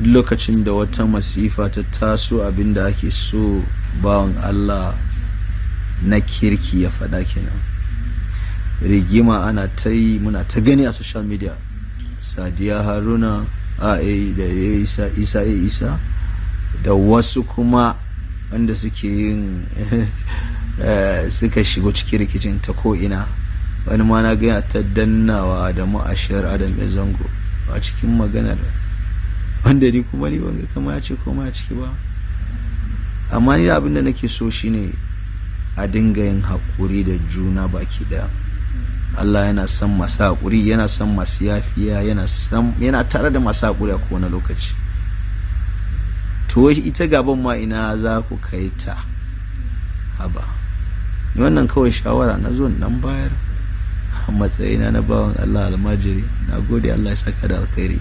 Duk lokacin da wata masifa ta taso, abinda ake so bawan Allah na kirki ya faɗa kenan. Rigima ana ta yi, muna ta gani a social media, Sadiya Haruna a da Isa Isa Isa da wasu kuma wanda suke yin suka shigo cikin rikicin ta ko'ina. Wani ma na gaya ta dannawa Adamu Ashar, Adam ya Zango a cikin maganar, wanda ni kuma ni ban ga kama ya ce koma a ciki ba. Amma ni abin da nake so shine a dinga yin haƙuri da juna baki daya. Allah yana son masu haƙuri, yana son masu yafiya, yana tare da masu haƙuri a kowane lokaci. To ita gaban ma ina za ku kai ta? Haba, ni wannan kawai shawara na zo nan bayar a matsayina na bawan Allah almajiri. Na gode, Allah ya saka da alkhairi.